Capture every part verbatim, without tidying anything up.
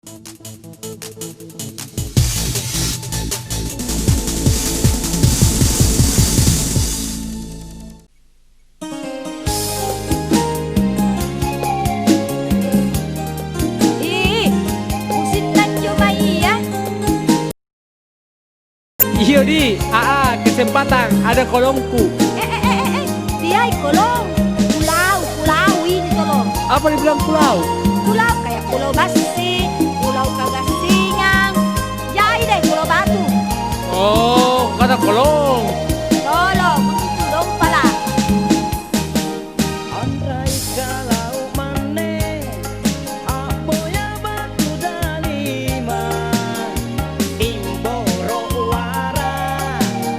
Ih, usitta cumaya. Iyo, di, aa, kesempatan, ada kolongku. Eh, eh, eh, eh, eh, teai kolong. Pulau, pulau ini tolong. Apa dibilang pulau? Pulau kayak Pulau Bassi, Pulau Kagassingang. Jai deh, Pulau Batu. Oh, kata kolong. Tolong, untuk dompala. Anrai kalau manne, a'boya batu dalima, timboro' wara,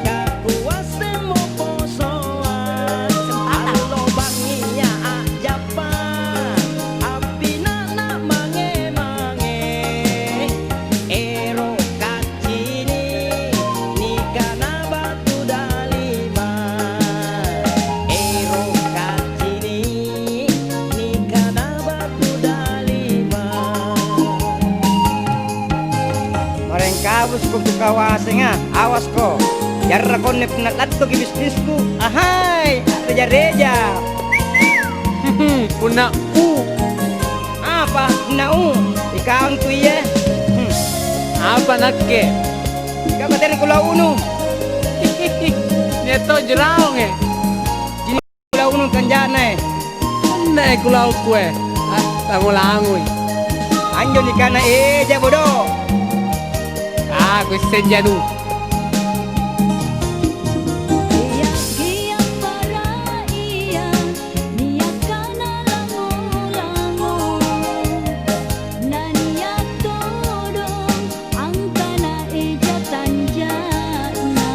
kakuassemmo posoa, allo bangngia a'jappa, appina'na mange-mange. Ero' kaccini' nikana batu dalima. Ero' kaccini' nikana batu dalima. Maraeng kabusko tu kawasenga, awasko. Jarra konne punna lattoki bisnisku. Ahai, a'reja-reja. Punna u Apa? Nau, ikau tu iye? Hmm. Apa nakke? Ikau kateri kulaunu. Nia' tau jeraunge. Jini kulaunu kanjanae. Anne kulaukue. Ah, langu-langui. Anjo nikana eja bodo. Ah, kuisseng janu. Iya, iya, para iya. Nia'kana lango-lango, nania' todong angkana eja tanja'na.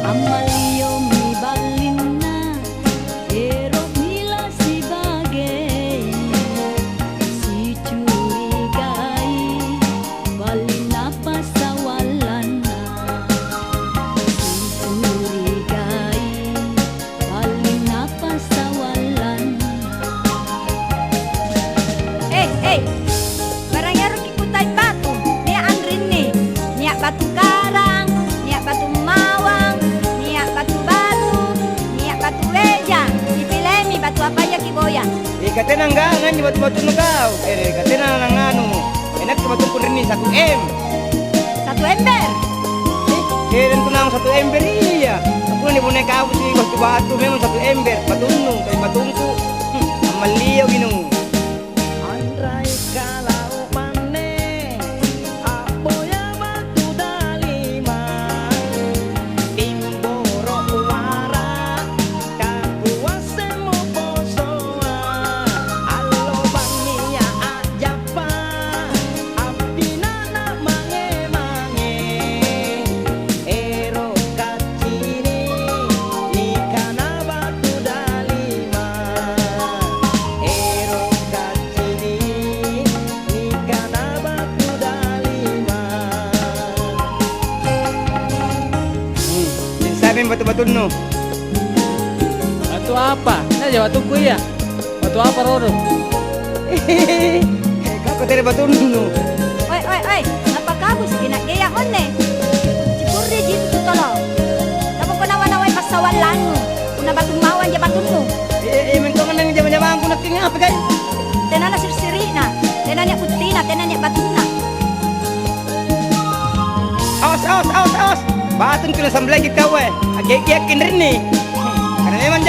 Ammalliomi ballinna, ero'mi lasibagei, sicurigai. Ballinna passawallanna, sicurigai, ballinna passawallanna. Eh, eh, barang eroki kutai batu, nia' anrinni, nia' batu karang, nia' batu mawang, nia' batu batu, nia' batu eja, kipilemi batu apaya kiboya. Ih, katena nggana anjo batu-batunnu kau. Eh, katena nanganu. Enak ke batungku rinni satu M. Satu ember? Eh, eh, tentu naung satu ember, iya. Aku ni boneka aku si batu-batu, memang satu ember. Batunnu, tapi batungku. Hmm, ammallio ginu. Anrai kalau manne, a'boya batu dalima, timboro' wara, kakuassemmo posoa, allo bangngia a'jappa, appina'na mange-mange, ero' kaccini' nikana batu dalima, ero' kaccini' nikana batu dalima. Hmm, sa'ring batu-batunnu. Batu apa? Naja batuku iya. Batu apa rodo? Kau tere batunnu. Oi, oi, oi, napakabuski na'gea' monne. Cipurriji tu tolo. Tapoko nawa-nawai passawallannu. Punna batu mawang ja batunnu. Eh, eh, mentong nang jama-jamangku nakke ngapa kai? Tenana siri'-siri'na, tena nia' buttina, tena nia' batunna. Awas, awas, awas, awas. Batung tu nasambelaki kau, eh. Ake-, ake-, akinrinni. Karena memang